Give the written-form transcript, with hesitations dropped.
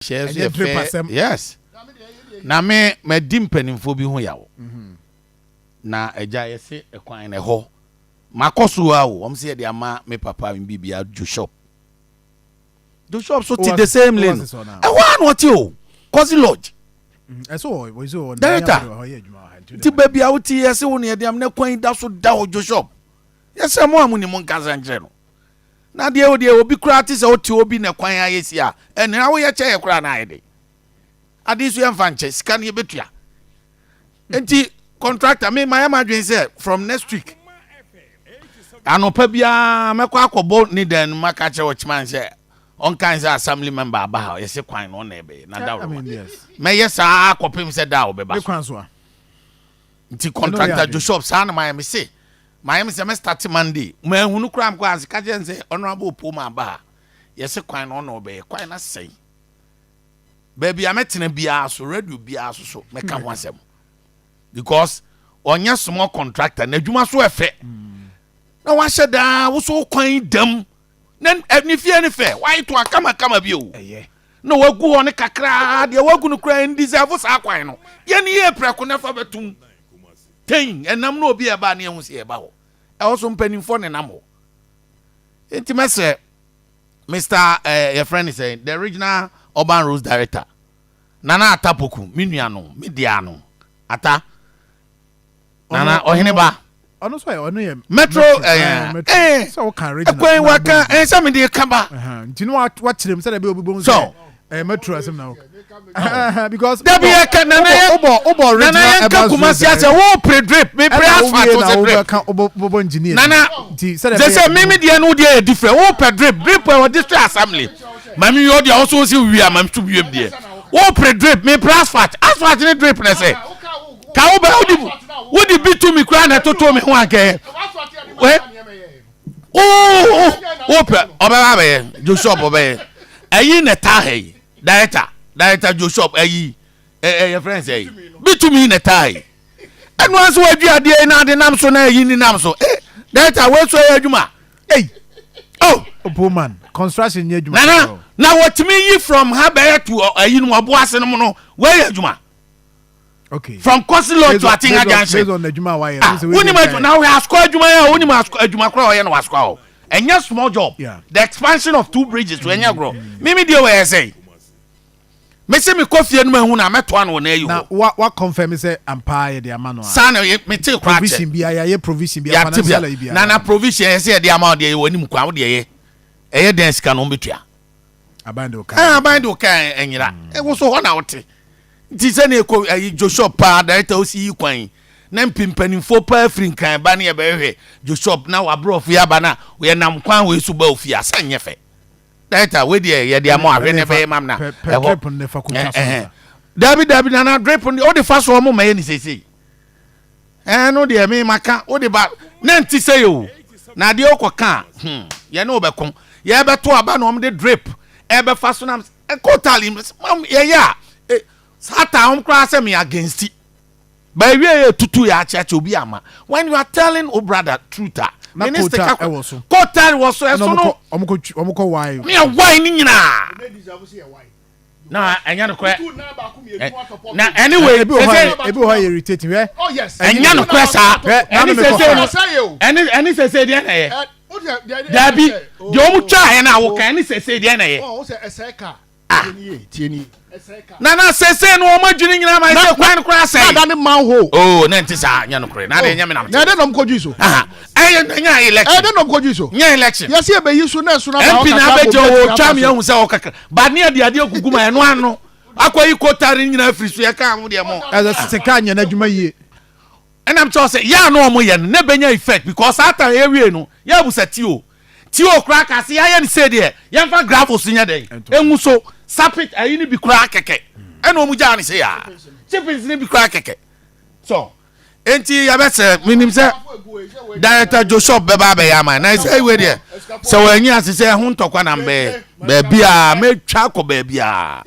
Hyɛ so Ɛnyɛ yɛ drip fɛ. Asɛm. Yes, na me madi mpanimfoɔ bi ho yaw na agya yɛse ɛkwan na ɛhɔ makɔ so a o, wɔn sɛ yɛde ama me papa mi bibia Joshop. Joshop so te the same lane. Wowɔ sɛ ɔna? Ɛhɔ a na ɔte o, Kɔsi Lodge. Ɛsɛ wɔ wɔ sɛ wɔ Director. Ɔyɛ adwuma wɔ ha nti baabi a wote, yɛsɛ wo ne yɛde am na kwan da so da hɔ. Joshop, yɛsɛ mo a mo ni mo nkasa nkyerɛ no na deɛ o deɛ obi koraa te sɛ wote obi na kwan ayɛ si a, ɛnna woyɛ kyɛ yɛ koraa na ayɛ de ade so yɛmfa nkyɛ sika no yɛbɛtua. Nti contractor, me mayɛ ma adwene sɛ from next week anɔpa biara mɛkɔ akɔbɔ ne dan no mu aka kyerɛ ɔkyema sɛ ɔnkan sɛ assembly member aba ha, yɛsɛ kwan no ɔna ɛbɛyɛ na I daworo. mean, yes. Mɛyɛ saa akɔpem sɛ da a ɔbɛba Ne so. kwan so a. Nti Ɛno yɛ contractor ade. Joshua, saa na mayɛ me se mayɛ me sɛ mɛ start Monday. Mahunu koraa mkɔ ase ka kyerɛ n sɛ honorable Poma aba ha, yɛsɛ kwan no ɔna ɔbɛyɛ kwan no asɛe. Baabi a mɛtena biara so, radio biara so mɛka ho asɛm because ɔnyɛ small contractor na adwuma so ɛfɛ na wahyɛ daa woso kwan dam na ne fie ne fɛ wayɛ to akamakama bi o. Ɛyɛ. Na wagu hɔ ne kakraa deɛ wagu no koraa ndeserve saa kwan no. Yɛne yɛ prɛko na fa bɛtum ten ɛnam na obi a ɛba ne ɛho sɛ yɛba hɔ, ɛwɔ so mpanimfoɔ ne nam hɔ. Nti mɛsrɛ Mr yɛfrɛ ne sɛ the Regional Urban Roads Director, Nana Atapoku, me nua no, me dea no, Ata Nana ɔhene ba. Ɔno so yɛ, ɔno yɛ Metro. Ɛɛ, Metro. Ɛɛ. Sɛ woka regional. Ɛkwan waka ɛnsɛ me de ka ba. Nti no wakyerɛ mu sɛdeɛ ɛbɛyɛ obi bɔn So. sɛ ɛɛ metro asɛm na woka because Dabi, yɛ ka Nana yɛ wobɔ Nana regional yɛn ka urban Kumasi roads. asɛ wo pre drip, me pre asphalt, wo sɛ drip. Wobɛka wobɔbɔ engineer. Nana nti sɛdeɛ sɛ ɛbɛyɛ mímí deɛ no deɛ yɛ different. Wo pɛ drip, drip wɔ district assembly maame yi, ɔdeɛ ɔso si wia maame so wiem deɛ wo pre drip, me pre asphalt. Asphalt ne drip na sɛ ka wo bɛ wodi bi tu mi kura na ɛtoto mi ho ankɛ wɛ wo wo pɛ ɔbɛba abɛyɛ. Joshua ɔbɛyɛ ɛyi na ɛta ha yi. Director Joshua ɛyi ɛ ɛ yɛ friend sɛ yi bi tu mi na ɛta ha yi. Ɛnu aso wadwi adeɛ yi na ade nam so na ɛyi ni nam so ɛ director wo so ɛyɛ adwuma. Ei. Oh. Opoman construction nyɛ adwuma. Nana, na wɔtumi yi from ha bɛyɛ to ɛyi no ɔbo ase no mu no, wɔyɛ adwuma. From Kosi Lodge to Atinga Junction. Based on adwuma a wayɛ. Ah, wonim adwuma na wohwɛ asukɔ adwuma yɛ a, wonim asukɔ adwuma koraa ɔyɛ no wɔ asukɔ hɔ, ɛnyɛ small job. The expansion of two bridges so ɛnyɛ agorɔ. Mimi deɛ wɔyɛ sɛ mesi mi kɔ fie no ma ehu na mɛtoa no wɔ n'ayi na hɔ. Wa confirm sɛ ampa yɛ de ama no a. Saa na mete koraa kyɛ. Provision bi a yɛayɛ, provision bi a yàtí financial bia ayi bi a. Na provision yɛ sɛ yɛde ama wo deɛ, yɛ wɔ anim kwan wo deɛ yɛ ɛyɛ dɛn sika no wɔn bɛtua. Aban de o ka. Ɛn aban de o ka ɛnyira ɛwɔ so hɔ na wote. Nti sɛ ne ekɔ ɛyi Joshua paa director osi yi kwan yi na mpimpanimfoɔ paa firi Nkran ba ne yɛbɛhwehwɛ Joshua na waborɔfo yi aba na yɛnam kwan wei so ba ofie asa nyɛ fɛ. Director wei deɛ yɛde ama ahwɛ ne bɛyɛ mam na pɛ ɛhɔ drip no ne fa kotwa so nsa. Dabi dabi, Nana, drip no o de fa so ɔmo ma yɛ ne seesei ɛno deɛ mi ma ka o de ba ne nti sɛ yɛ o na adeɛ okɔ ka yɛne o bɛko yɛbɛto aba na ɔmo de drip ɛbɛfa so nam ɛkɔtali mam yɛyɛ a saa ta ɔmo koraa sɛ mi against it, but ewie yɛ tutu yɛ akyɛkyɛ obi ama. When you are telling o brother truth a Na minister quota ka ɛwɔ so. Quota wɔ so ɛna ɛso no. Ɔmo kɔ wae. Mi yɛ wae ne nyinaa na ɛnyɛ no korɛ na anyway ebi wɔ hɔ sese a, ebi wɔ hɔ a yɛ irritating hwɛ. Oh yes. Ɛnyɛ no korɛ saa. Hwɛ, ɛne nanu mi sese kɔ no ɛne sese deɛ na yɛ dabi deɛ ɔmo twa yɛ na awo kan ɛne sese deɛ na yɛ. Oh, sɛ ɛsɛ ka. Ah. Tie nie. Ɛsɛ ka. Nana, sese no ɔmo adwene nyinaa ma ɛsɛ kwan no koraa Na sɛn. da ne manhole. Oh, ne nti saa nyɛ no korɛ na de nyɛ mi nam. Na ɛdɛ nɔm kɔdwi so. Aha, ɛyɛ nyɛ election. Ɛdɛ nɔm kɔdwi so. Nyɛ election. Yɛsi ɛbɛyi so na ɛso na MP na abɛgye o twa mi ehu sɛ ɔkaka ba ne yɛ de adeɛ gugu ma ɛno ano akɔ yi kotare nyinaa firi so yɛ kaa ho deɛ mo. Ɛsɛ sika nyɛ n'adwuma yie. Ɛnam kyerɛ sɛ yɛ ano ɔmo yɛ no ne bɛnya effect because saa time yɛwie no yɛ abusa tio tio koraa ka se yɛayɛ no sei deɛ, yɛmfa gravel so nyɛ dɛn engu so sapit ayi no bi koraa kɛkɛ ɛna ɔmo gyaa ne se yaa chippings ne bi koraa kɛkɛ so. Enti yɛbɛsɛ menim sɛ Director Joshua bɛba abɛyɛ ama na sɛ ewe deɛ sɛ wɔanyi ase sɛ ɛho ntɔkwa nam bɛyɛ baabi a mɛtwa akɔ baabi a.